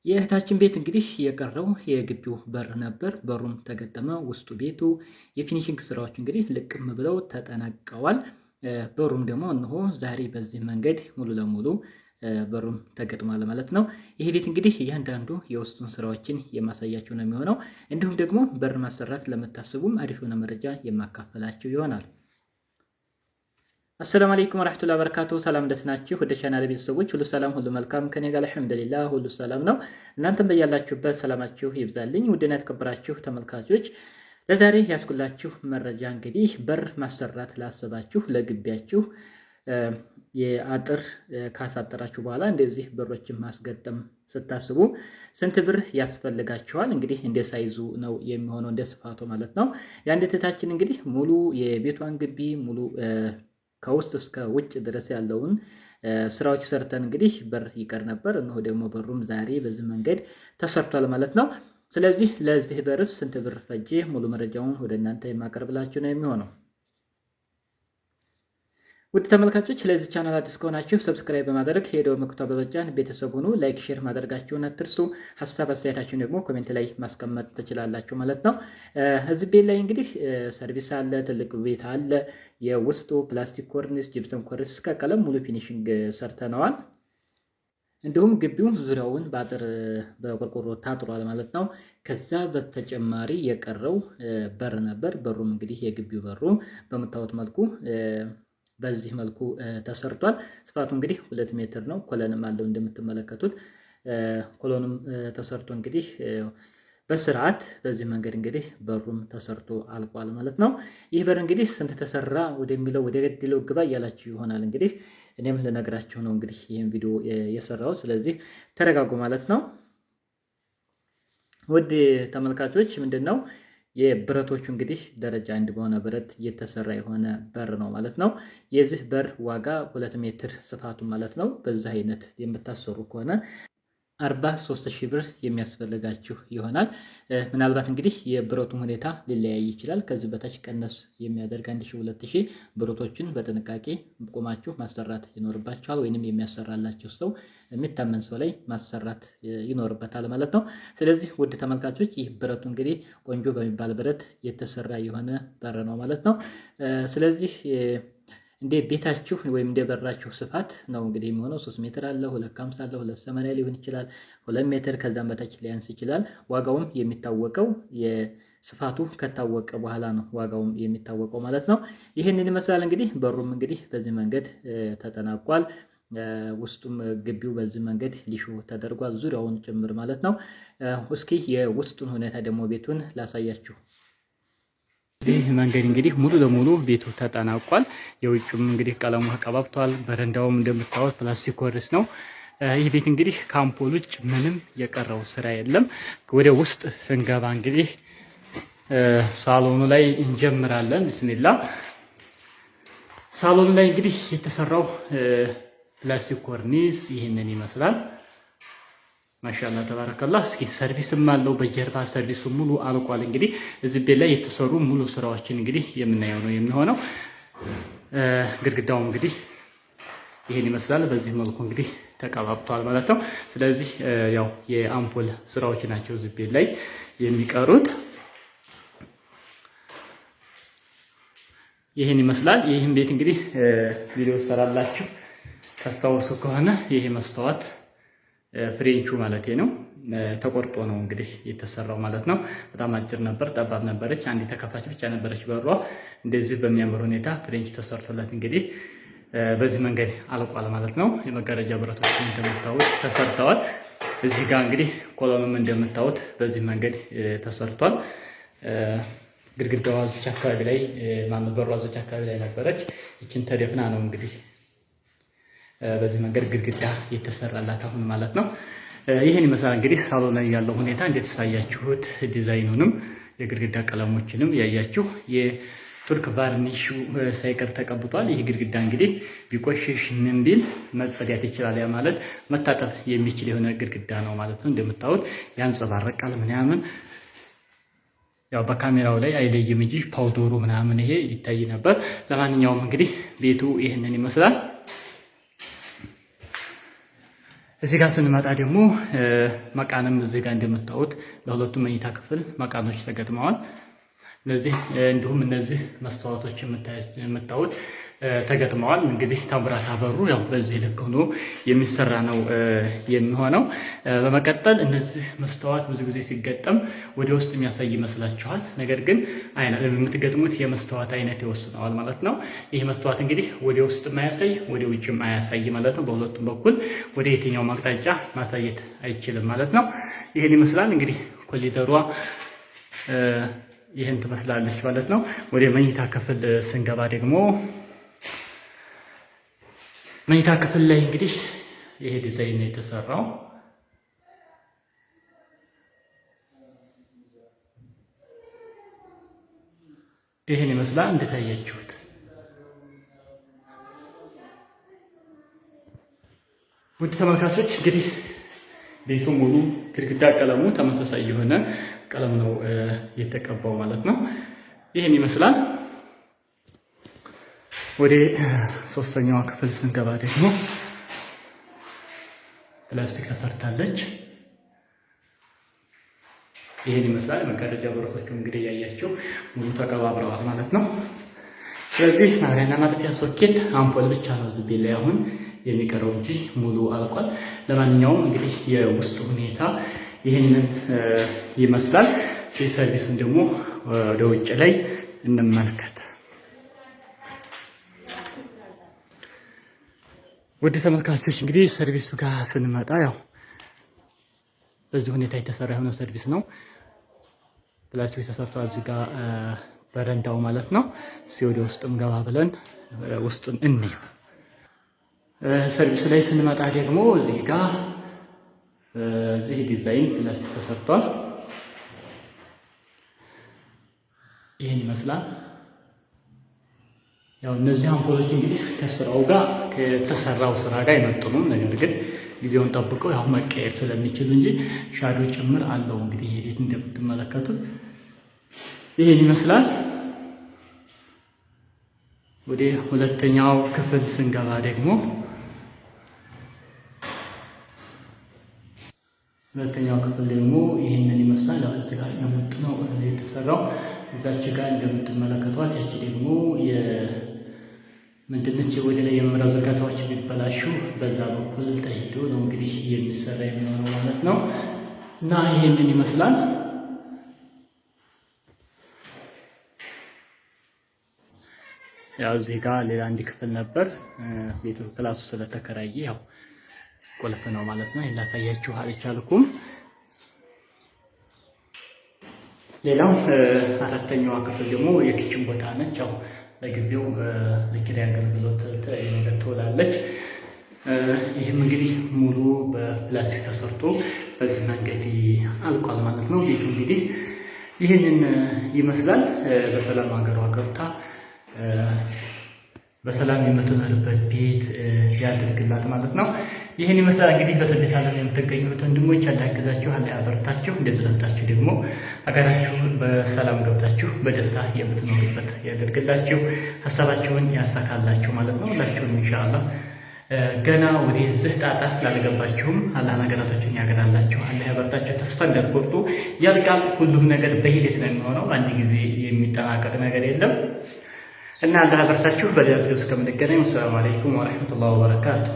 የእህታችን ቤት እንግዲህ የቀረው የግቢው በር ነበር። በሩም ተገጠመ። ውስጡ ቤቱ የ finishing ስራዎች እንግዲህ ልቅም ብለው ተጠናቀዋል። በሩም ደግሞ እነሆ ዛሬ በዚህ መንገድ ሙሉ ለሙሉ በሩም ተገጥሟል ማለት ነው። ይሄ ቤት እንግዲህ እያንዳንዱ የውስጡን ስራዎችን የማሳያችሁ ነው የሚሆነው። እንዲሁም ደግሞ በር ማሰራት ለምታስቡም አሪፍ የሆነ መረጃ የማካፈላችሁ ይሆናል። السلام عليكم ورحمة الله وبركاته። ሰላም እንደት ናችሁ? ወደ ቻናል ቤተሰቦች ሁሉ ሰላም ሁሉ መልካም ከኔ ጋር الحمد لله ሁሉ ሰላም ነው። እናንተም በያላችሁበት ሰላማችሁ ይብዛልኝ። ውድና የተከበራችሁ ተመልካቾች ለዛሬ ያስኩላችሁ መረጃ እንግዲህ በር ማሰራት ላሰባችሁ ለግቢያችሁ የአጥር ካሳጠራችሁ በኋላ እንደዚህ በሮችን ማስገጠም ስታስቡ ስንት ብር ያስፈልጋችኋል? እንግዲህ እንደ ሳይዙ ነው የሚሆነው፣ እንደ ስፋቱ ማለት ነው። የአንድ እህታችን እንግዲህ ሙሉ የቤቷን ግቢ ሙሉ ከውስጥ እስከ ውጭ ድረስ ያለውን ስራዎች ሰርተን እንግዲህ በር ይቀር ነበር። እነሆ ደግሞ በሩም ዛሬ በዚህ መንገድ ተሰርቷል ማለት ነው። ስለዚህ ለዚህ በርስ ስንት ብር ፈጄ ሙሉ መረጃውን ወደ እናንተ የማቀርብላችሁ ነው የሚሆነው። ውድ ተመልካቾች ለዚህ ቻናል አዲስ ከሆናችሁ subscribe በማድረግ የደወል ምልክቱን በመጫን ቤተሰብ ሁኑ። like፣ share ማድረጋችሁን አትርሱ። ሀሳብ አስተያየታችሁን ደግሞ comment ላይ ማስቀመጥ ትችላላችሁ ማለት ነው። እዚህ ቤት ላይ እንግዲህ ሰርቪስ አለ፣ ትልቅ ቤት አለ። የውስጡ ፕላስቲክ ኮርኒስ፣ ጅብሰም ኮርኒስ እስከ ቀለም ሙሉ finishing ሰርተነዋል። እንዲሁም ግቢው ዙሪያውን በአጥር በቆርቆሮ ታጥሯል ማለት ነው። ከዛ በተጨማሪ የቀረው በር ነበር። በሩም እንግዲህ የግቢው በሩ በምታዩት መልኩ በዚህ መልኩ ተሰርቷል። ስፋቱ እንግዲህ 2 ሜትር ነው። column ም አለው እንደምትመለከቱት column ም ተሰርቶ እንግዲህ በስርዓት በዚህ መንገድ እንግዲህ በሩም ተሰርቶ አልቋል ማለት ነው። ይህ በር እንግዲህ ስንት ተሰራ ወደሚለው ወደ ገደለው ግባ እያላችሁ ይሆናል። እንግዲህ እኔም ልነግራችሁ ነው እንግዲህ ይህን ቪዲዮ የሰራው። ስለዚህ ተረጋጉ ማለት ነው። ውድ ተመልካቾች ምንድን ነው የብረቶቹ እንግዲህ ደረጃ አንድ በሆነ ብረት እየተሰራ የሆነ በር ነው ማለት ነው። የዚህ በር ዋጋ 2 ሜትር ስፋቱ ማለት ነው። በዚህ አይነት የምታሰሩ ከሆነ 43,000 ብር የሚያስፈልጋችሁ ይሆናል። ምናልባት እንግዲህ የብረቱ ሁኔታ ሊለያይ ይችላል። ከዚህ በታች ቀነስ የሚያደርግ 1,000 2,000 ብረቶችን በጥንቃቄ ቆማችሁ ማሰራት ይኖርባችኋል። ወይንም የሚያሰራላችሁ ሰው የሚታመን ሰው ላይ ማሰራት ይኖርበታል ማለት ነው። ስለዚህ ውድ ተመልካቾች ይህ ብረቱ እንግዲህ ቆንጆ በሚባል ብረት የተሰራ የሆነ በር ነው ማለት ነው። ስለዚህ እንደ ቤታችሁ ወይም እንደ በራችሁ ስፋት ነው እንግዲህ የሚሆነው። 3 ሜትር አለ፣ 2.50 አለ፣ 2.80 ሊሆን ይችላል፣ 2 ሜትር ከዛም በታች ሊያንስ ይችላል። ዋጋውም የሚታወቀው የስፋቱ ከታወቀ በኋላ ነው ዋጋውም የሚታወቀው ማለት ነው። ይህንን ይመስላል እንግዲህ በሩም እንግዲህ በዚህ መንገድ ተጠናቋል። ውስጡም ግቢው በዚህ መንገድ ሊሾ ተደርጓል፣ ዙሪያውን ጭምር ማለት ነው። እስኪ የውስጡን ሁኔታ ደግሞ ቤቱን ላሳያችሁ። እዚህ መንገድ እንግዲህ ሙሉ ለሙሉ ቤቱ ተጠናቋል። የውጭም እንግዲህ ቀለሙ ተቀባብቷል። በረንዳውም እንደምታዩት ፕላስቲክ ኮርኒስ ነው። ይህ ቤት እንግዲህ ከአምፖል ውጭ ምንም የቀረው ስራ የለም። ወደ ውስጥ ስንገባ እንግዲህ ሳሎኑ ላይ እንጀምራለን። بسم الله። ሳሎኑ ላይ እንግዲህ የተሰራው ፕላስቲክ ኮርኒስ ይህንን ይመስላል። ما شاء الله تبارك الله። እስኪ ሰርቪስም አለው በጀርባ ሰርቪሱ ሙሉ አልቋል። እንግዲህ እዚህ ቤት ላይ የተሰሩ ሙሉ ስራዎችን እንግዲህ የምናየው ነው የሚሆነው። ግድግዳው እንግዲህ ይሄን ይመስላል። በዚህ መልኩ እንግዲህ ተቀባብቷል ማለት ነው። ስለዚህ ያው የአምፖል ስራዎች ናቸው እዚህ ቤት ላይ የሚቀሩት። ይህን ይመስላል። ይህን ቤት እንግዲህ ቪዲዮ ሰራላችሁ ታስታውሱ ከሆነ ይሄ መስተዋት ፍሬንቹ ማለት ነው ተቆርጦ ነው እንግዲህ የተሰራው ማለት ነው። በጣም አጭር ነበር፣ ጠባብ ነበረች። አንድ ተከፋች ብቻ ነበረች በሯ። እንደዚህ በሚያምር ሁኔታ French ተሰርቶለት እንግዲህ በዚህ መንገድ አልቋል ማለት ነው። የመጋረጃ ብረቶች እንደምታዩት ተሰርተዋል። እዚህ ጋር እንግዲህ column ም እንደምታዩት በዚህ መንገድ ተሰርቷል። ግድግዳዋ እዚች አካባቢ ላይ ማነው በሯ እዚች አካባቢ ላይ ነበረች። ይችን ተደፍና ነው እንግዲህ በዚህ መንገድ ግድግዳ የተሰራላት አሁን ማለት ነው። ይህን ይመስላል እንግዲህ ሳሎን ላይ ያለው ሁኔታ እንዴት ሳያችሁት፣ ዲዛይኑንም የግድግዳ ቀለሞችንም ያያችሁ የቱርክ ቫርኒሹ ሳይቀር ተቀብቷል። ይህ ግድግዳ እንግዲህ ቢቆሽሽ ምን ቢል መጸዳት ይችላል። ያ ማለት መታጠብ የሚችል የሆነ ግድግዳ ነው ማለት ነው። እንደምታዩት ያንጸባርቃል ምናምን ያው በካሜራው ላይ አይለይም እንጂ powder ኡ ምናምን ይሄ ይታይ ነበር። ለማንኛውም እንግዲህ ቤቱ ይህንን ይመስላል። እዚህ ጋር ስንመጣ ደግሞ መቃንም እዚህ ጋር እንደምታዩት ለሁለቱም መኝታ ክፍል መቃኖች ተገጥመዋል። እነዚህ እንዲሁም እነዚህ መስተዋቶች የምታዩት ተገጥመዋል። እንግዲህ ታምቡራታ በሩ ያው በዚህ ልክ ሆኖ የሚሰራ ነው የሚሆነው። በመቀጠል እነዚህ መስተዋት ብዙ ጊዜ ሲገጠም ወደ ውስጥ የሚያሳይ ይመስላችኋል። ነገር ግን የምትገጥሙት የመስተዋት አይነት ይወስነዋል ማለት ነው። ይህ መስተዋት እንግዲህ ወደ ውስጥ የማያሳይ ወደ ውጭ የማያሳይ ማለት ነው። በሁለቱም በኩል ወደ የትኛው አቅጣጫ ማሳየት አይችልም ማለት ነው። ይህን ይመስላል እንግዲህ ኮሊደሯ ይህን ትመስላለች ማለት ነው። ወደ መኝታ ክፍል ስንገባ ደግሞ መኝታ ክፍል ላይ እንግዲህ ይሄ ዲዛይን ነው የተሰራው። ይህን ይመስላል እንደታያችሁት። ውድ ተመልካቾች እንግዲህ ቤቱ ሙሉ ግድግዳ ቀለሙ ተመሳሳይ የሆነ ቀለም ነው የተቀባው ማለት ነው። ይህን ይመስላል። ወደ ሶስተኛዋ ክፍል ስንገባ ደግሞ ፕላስቲክ ተሰርታለች። ይህን ይመስላል። መጋረጃ በሮቹ እንግዲህ ያያቸው ሙሉ ተቀባብረዋል ማለት ነው። ስለዚህ ማብሪያና ማጥፊያ ሶኬት፣ አምፖል ብቻ ነው እዚህ ቤት ላይ አሁን የሚቀረው እንጂ ሙሉ አልቋል። ለማንኛውም እንግዲህ የውስጥ ሁኔታ ይህንን ይመስላል። ሰርቪሱን ደግሞ ወደ ውጭ ላይ እንመልከት። ውድ ተመልካቾች እንግዲህ ሰርቪሱ ጋር ስንመጣ ያው በዚህ ሁኔታ የተሰራ የሆነ ሰርቪስ ነው። ፕላስቲክ ተሰርቷል እዚህ ጋር በረንዳው ማለት ነው። እስኪ ወደ ውስጥም ገባ ብለን ውስጡን እንየው። ሰርቪሱ ላይ ስንመጣ ደግሞ እዚህ ጋር እዚህ ዲዛይን ፕላስቲክ ተሰርቷል። ይህን ይመስላል። ያው እነዚህ አምፖሎች እንግዲህ ከስራው ጋር ከተሰራው ስራ ጋር አይመጥኑም። ነገር ግን ጊዜውን ጠብቀው ያው መቀየር ስለሚችሉ እንጂ shadow ጭምር አለው። እንግዲህ ይሄ ቤት እንደምትመለከቱት ይሄን ይመስላል። ወደ ሁለተኛው ክፍል ስንገባ ደግሞ ሁለተኛው ክፍል ደግሞ ይህንን ይመስላል። ያው እዚህ ጋር የሙጥ ነው የተሰራው። እዛች ጋር እንደምትመለከቷት ያቺ ደግሞ ምንድነች ወደ ላይ የመብራት ዝርጋታዎች ቢበላሹ በዛ በኩል ተሄዶ ነው እንግዲህ የሚሰራ የሚሆነው ማለት ነው። እና ይህንን ይመስላል። ያው እዚህ ጋር ሌላ አንድ ክፍል ነበር። ቤቱ class ኡ ስለተከራየ ያው ቁልፍ ነው ማለት ነው። ይሄን ላሳያችሁ አልቻልኩም። ሌላው አራተኛዋ ክፍል ደግሞ የ kitchen ቦታ ነች። ያው ለጊዜው ለኪራይ አገልግሎት ነገር ትውላለች። ይህም እንግዲህ ሙሉ በፕላስቲክ ተሰርቶ በዚህ መንገድ አልቋል ማለት ነው። ቤቱ እንግዲህ ይህንን ይመስላል። በሰላም ሀገሯ ገብታ በሰላም የምትኖርበት ቤት ያድርግላት ማለት ነው። ይህን ይመስላል እንግዲህ በስደት ዓለም የምትገኙት ወንድሞች አላህ ያግዛችሁ፣ አላህ ያበርታችሁ። እንደተሰጣችሁ ደግሞ ሀገራችሁን በሰላም ገብታችሁ በደስታ የምትኖሩበት ያደርግላችሁ፣ ሀሳባችሁን ያሳካላችሁ ማለት ነው። ሁላችሁም ኢንሻአላህ ገና ወደዚህ ጣጣ ላልገባችሁም አላህ ነገራቶችን ያገራላችሁ፣ አላህ ያበርታችሁ። ተስፋ እንዳትቆርጡ። ያልቃል። ሁሉም ነገር በሂደት ነው የሚሆነው። አንድ ጊዜ የሚጠናቀቅ ነገር የለም እና አላህ ያበርታችሁ። በሌላ ቪዲዮ እስከምንገናኝ ወሰላሙ አለይኩም ወረሕመቱላሂ ወበረካቱ።